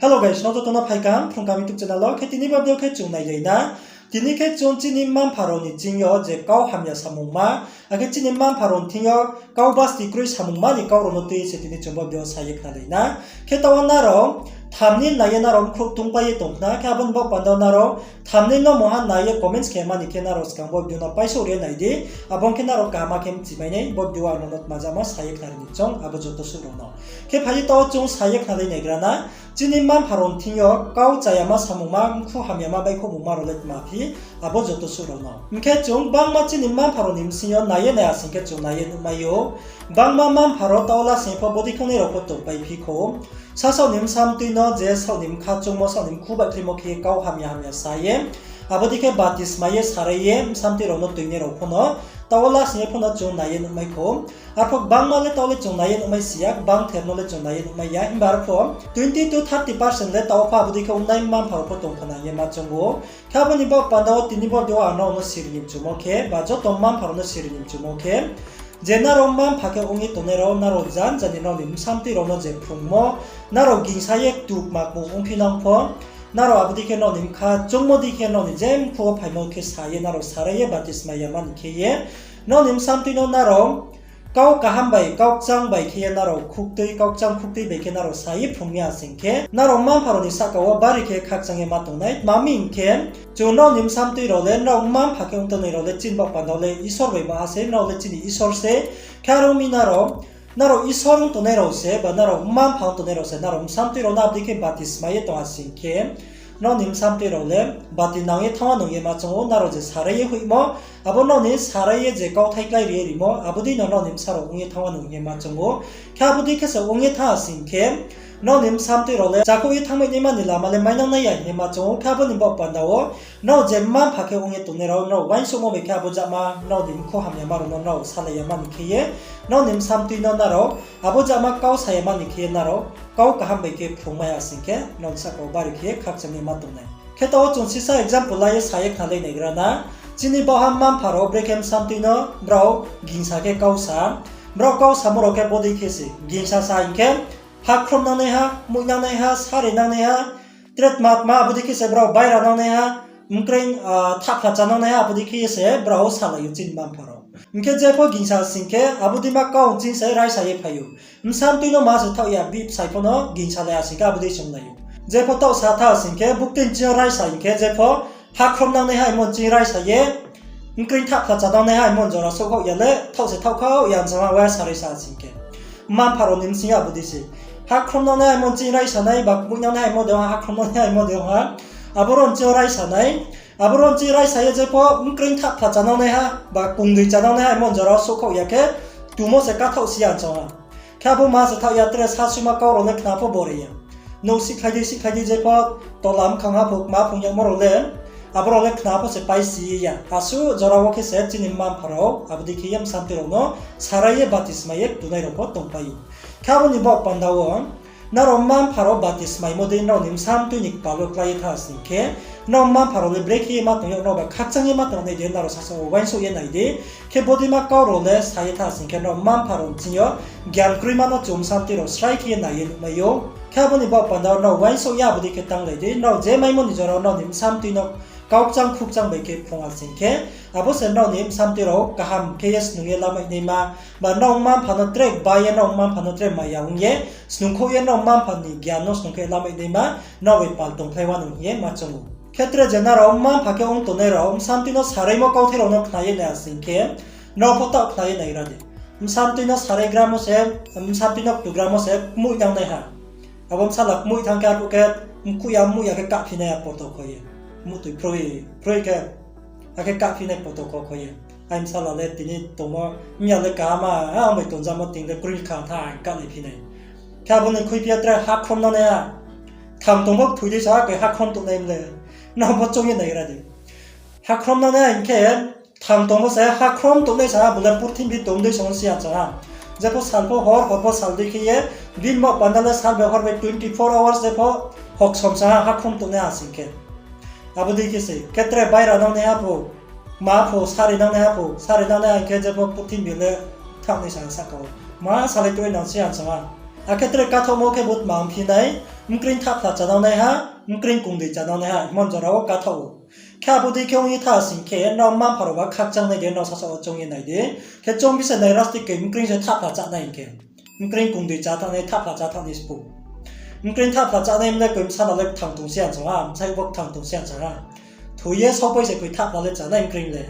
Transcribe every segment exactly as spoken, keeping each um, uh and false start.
Hello guys, nrao joto no phai kaham Phrung Kaham YouTube channel wo. Khe tini bo video khe chung nailai na. Tini khe chung chini mma-mpha rao ni thing yo je kau hamya samungma, akhe chini mma-mpha rao ni thing yo kau basti kroi samungma ni kau rao no tui se tini chung bo video sa ye khnalai na. Khe taoh wo nrao thumbnail nai ye nrao mkhrouh tungpai ye tong khna, khe abo ni baoh panda wo nrao thumbnail no mungha nai ye comments khe mani khe nrao skang bo video no paisouh ri ye nai di, abo ong khe nrao kaham khe mchimai nai, bo video ang nrao no tma jama sa ye khnari ni choung abo joto suh rao no. Khe phai di taoh wo chung sa ye khnalai naigra na, chini mma-mpha rao ni thing yo kau chayama samungma, mkhu hamyama, baihkhouhmungma rao le tma phi, abo joto suh rao no. Hing khe chung gbangma chini mma-mpha rao ni bsing yo nai ye nai asing khe chung nai ye nuhmai ou. Gbangma mma-mpha rao taoh wo lasing pho bodei khe ongnai rao pho tongpai phi kho. Sasaoh ni bsa mtui no je sasaoh ni bkha choungmo, sasaoh ni mkhu baihkhouhmo khe kau hamya hamya sa ye, abo dei khe batismai ye sarai ye bsa mtui rao no toinai rao pho no taoh wo lasing ye pho no chung nai ye nuhmai kho. Arphuh gbangma le taoh le chung nai ye nuhmai si ya, gbangther no le chung nai ye nuhmai ya, himba arphuh twenty to thirty percent le taoh wo pho abo dei khe ongnai mma-mpha rao pho tong khna hing ye ma choung ou. Khe abo ni baoh panda wo tini bo video wo ang nrao no siri ni mchumo khe, ba joto mma-mpha rao no siri ni mchumo khe, je nrao mma-mpha khe ong ye tongnai rao, nrao janja ni nrao ni bsa mtui rao no je phrungmo, nrao gingsa ye ktu kma kmung ongphi nang pho, nrao abo dei khe nrao ni bkha choungmo dei khe nrao ni je mkhu wo phaimo khe sa ye nrao sarai ye batismai yama ni khe ye, nrao ni bsa mtui no nrao kau kaham bai, kau kchang bai khe ye nrao khuktui, kau kchang khuktui bai khe nrao sa ye phrung mi asing khe, nrao mma-mpha rao ni sahka wo bari khe khakchang ye ma tongnai. Tma hing khe, chung nrao ni bsa mtui rao le, nrao mma-mpha khe ong tongnai rao le chini baoh panda wo le Isor bai ma se, nrao le chini Isor se. Khe aro mi nrao, nrao Isor ong tongnai rao se, ba nrao mma-mpha ong tongnai rao se, nrao bsa mtui rao no abo dei khe batismai ye tong asing khe, nrao ni bsa mtui rao le bati nang ye thanngma nung ye ma choung ou, nrao je sarai ye hoihmo, abo nrao ni sarai ye je kauthai klái ri ye rimo, abo dei no nrao ni bsa rao ong ye thanngma nung ye ma choung ou. Khe abo dei khe se ong ye thanng asing khe, nrao ni bsa mtui rao le chakhouh ye thanngmai naima ni lama le mainang nai ya hing ye ma choung ou. Khe abo ni baoh panda wo, nrao je mma-mpha khe ong ye tongnai rao, nrao uaingsouhmo bai khe abo jama nrao ni mkhu hamyama rao no nrao salai yama ni khe ye, nrao ni bsa mtui no nrao abo jama kau sa yama ni khe ye nrao kau kaham bai khe phrungmai asing khe, nrao ni sahka wo bari khe ye khakchang ye ma tongnai. Khe taoh wo chung sisa example la ye sa ye khnalai naigra na. Chini baohha mma-mpha rao brekhe bsa mtui no brao gingsa khe kau sa. Brao kau samo rao khe bodei khe se gingsa sa hing khe, ha khromnangnaiha, kmoihnangnaiha, sarinangnaiha, tre tma tma abo dei khe se brao baira nangnaiha, mkreing, ah, thahphla chánangnaiha, abo dei khe se brao salai ou chini mma-mpha rao. Hing khe jepho gingsa sing khe, abo dei ma kau ching se raisa ye phai ou. Bsa mtui no ma se thaoh ya, bihih bsai pho no gingsa lai asing khe abo dei se onglai ou. Jepho taoh sa tha sing khe, buktui ching yo raisa hing khe, jepho ha khromnangnaiha hingmo ching raisa ye, mkreing thahphla chánangnaiha hingmo jora souhkhaoh ya le, thaoh se thaohkhaoh ya, bsa ma wa sarai sa sing khe. Mma-mpha rao ni bsing yo abo dei se. Ha khromnangnaiha hingmo ching raisa nai, ba kmoihnangnaiha hingmo de ha, ha khromnangnaiha hingmo de ha. Abo rao ching yo raisa nai, abo rao ching raisa ye jepho mkreing thahphla chánangnaiha, ba kongdei chánangnaiha hingmo jora souhkhaoh ya khe, tumo se kathaoh si ya bsa ma. Khe abo ma se thaoh ya, tre sasuma kau rao le khna pho bore ya. Nouh sihkhlai dei sihkhlai dei jepho tola mkhang ha pho kma phung yagmo rao le, abo rao le khna pho se paisi ye ya. Asuh jora wo khe se chini mma-mpha rao abo dei khe ye bsa mtui rao no sarai ye batismai ye ktunai rao pho tongpai ou. Khe abo ni baoh panda wo, nrao mma-mpha rao batismaimo dei nrao ni bsa mtui ni kpal wo klái ye tha sing khe, nrao mma-mpha rao le brekhe ye ma tong yag, nrao ba khakchang ye ma tong nai de, nrao sasaoh wo uaingsouh ye nai di. Khe bodei ma kau rao le sa ye tha sing khe, nrao mma-mpha rao ni thing yo gyan kroima no chung bsa mtui rao srai khe ye nai ye nuhmai ou. Khe abo ni baoh panda wo nrao uaingsouh ya abo dei khe tanglai di, nrao je maimo ni jora wo nrao ni bsa mtui no kau kchang khuh kchang bai khe phrung asing khe, abo se nrao ni bsa mtui rao kaham khe ye snung ye lamai naima, ba nrao mma-mpha no tre bai ye, nrao mma-mpha no tre maya ong ye, snungkhouh ye nrao mma-mpha ni gyan no snungkhouh ye lamai naima, nrao bai pal tongphlai wanou hing ye ma choung ou. Khe tre je nrao mma-mpha khe ong tongnai rao, bsa mtui no saraimo kauthai rao no khna ye nai asing khe, nrao pho taoh khna ye naigra di. Bsa mtui no saraigramo se, bsa mtui no ktugramo se kmoihnangnaiha. Abo bsala kmoih thanng khe arphuh khe, mkhuh ya, mmoih ya khe kahphi nai ya poto kho ye. Muhtoi phroi, phroi khe, akhe kahphi nai poto kho kho ye. Ai bsala le tini tongmo, mya le kaham a, ang bai tongjamo ting le kroi kha tha, ang kahlaiphi nai. Khe abo ni khuiphi ya tre ha khromnangnaiha. Thang tongmo kthoi dei sa, akhe ha khrom tongnai mle. Nrao bo choung ye naigra di. Ha khromnangnaiha hing khe, thang tongmo se ha khrom tongnai sa, abo le purthimbi tong dei song si ya sa ha. Jepho sal pho hor, hor pho sal dei khe ye, bini baoh panda le sal bai hor bai twenty four hours jepho hoksom sa ha, ha khrom tongnaiha sing khe. Abo dei khe se, khe tre baira nangnaiha pho, ma pho, sari nangnaiha pho, sari nangnaiha hing khe jepho purthimbi le thangnai sa sahka wo. Ma salai toi nang si ya sa ha. Akhe tre kathaohmo khe bo tma ongphi nai, Mkreing thahphla chánang naiha, mkreing kongdei chánang naiha, himon jora wo kathaoh ou. Khe abo dei khe ong ye tha sing khe, nrao mma-mpha rao ba khakchang nai di, nrao sasaoh wo choung ye nai di. Khe choung phi se nai rastik khe mkreing se thahphla chánai hing khe. Mkreing kongdei chá thanng nai, thahphla chá thanng nai sbo. Mkreing thahphla chánai mle koi bsala le kthang tong se ansang ha, bsai bo kthang tong se ansang ha. Thoi ye saohpai se koi thahphla le chánai mkreing le.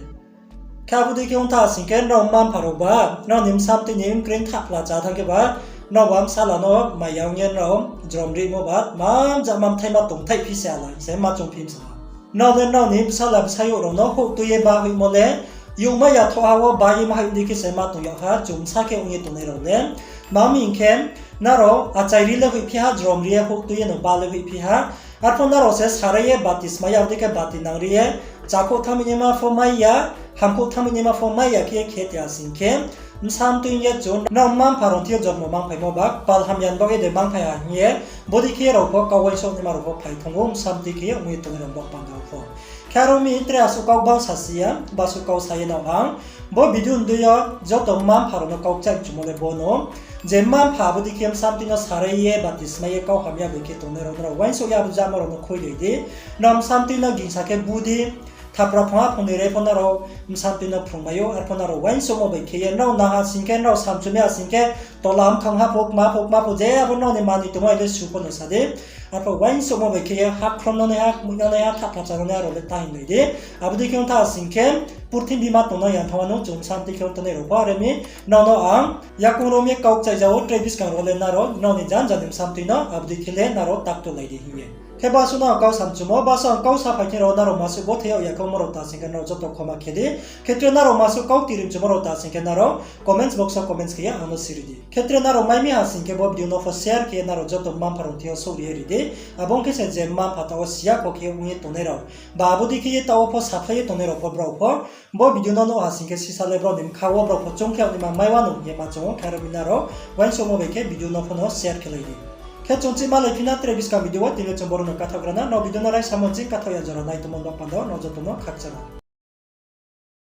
Khe abo dei khe ong tha sing khe nrao mma-mpha rao ba, nrao ni bsa mtui ni mkreing thahphla chá thanng khe ba, nrao ba bsala no maya ong ye nrao jrom rimo ba, mamja mamthaima tongthaih phi se ala hing se ma choung phi bsa ha. Nrao le nrao ni bsala bsayouh rao no houh tui ye ba hoihmo le, youhmai ya thoh ha wo ba ye ma hoih dei khe se ma tong yag ha, chung bsa khe ong ye tongnai rao le. Tma hing khe, nrao achai ri le hoihphi ha, jrom ri ye houh tui ye no ba le hoihphi ha. Arphuh nrao se sarai ye batismai ya, abo dei khe bati nang ri ye, chákhouh thanngmai naima pho mai ya, hamkhouh thanngmai naima pho mai ya khe ye khe ti ha sing khe, bsa mtui ye chung nrao mma-mpha rao thing yo jormo mangphaimo ba, kpal hamya ni baoh ye de mangphai ha hing ye, bodei khe rao pho kau uaingsouh naima rao pho phai thanng ou, bsa mtui khe ye ong ye tongnai rao bo panda pho. Khe aro mi tre asuh kau bang sasi ya, basuh kau sa ye nao ang. Bo video ni dei yo joto mma-mpha rao no kau kchaih chumo le bo no. Je mma-mpha abo dei khe bsa mtui no sarai ye, batismai ye, kau hamya bai khe tongnai rao, nrao uaingsouh ye abo jama rao no khuilai di. Nrao bsa mtui no gingsa khe bu di, thapra phung ha phung ni re pho nrao bsa mtui no phrungmai ou, arphuh nrao uaingsouhmo bai khe ye, nrao nang ha sing khe, nrao samchumai ha sing khe, tola mkhang ha pho, kma pho, kma pho, je abo nrao ni manoi tongmo bai le su pho no sa di. Arphuh uaingsouhmo bai khe ye, hakhrom nangnaiha, kmoih nangnaiha, thahphla chánangnaiha rao le ta hinglai di. Abo dei khe ong tha sing khe, purthimbi ma tongnang ya thanng wa no chung bsa mtui khe ong tongnai rao pho, are mi, nrao no ang yakoung rom ye kau kchaih ja ou, tre buskang rao le nrao, nrao ni janja ni bsa mtui no abo dei khe le nrao takto lai di hing ye. Khe basuh no ang kau samchumo, basuh ang kau saphai thing rao nrao masuh bo thei yag ya khe ongmo rao ta sing khe nrao joto khoma khe di. Khe tre nrao masuh kau tirimchumo rao ta sing khe nrao comments box wo comments khe ye ang no siri di. Khe tre nrao mai mi ha sing khe bo video no pho share khe ye nrao joto mma-mpha rao thing yo souh ri ye ri di. Abo ong khe se je mma-mpha taoh wo si ya kho khe ong ye tongnai rao, ba abo dei khe ye taoh wo pho saphlai ye tongnai rao pho brao pho bo video no nuh ha sing khe sisa le brao ni bkha wo brao pho choung khe yag naima mai wa no hing ye ma choung ou, khe aro mi nrao uaingsouhmo bai khe video no pho no share khe lai di. Khe chung chih malai phi na tre buskang video wo, tini le chung boro no kathaoh gra na, nrao video no raisa mo ching kathaoh ya jora nai tongmo ni baoh panda wo nrao joto no khakchang ou.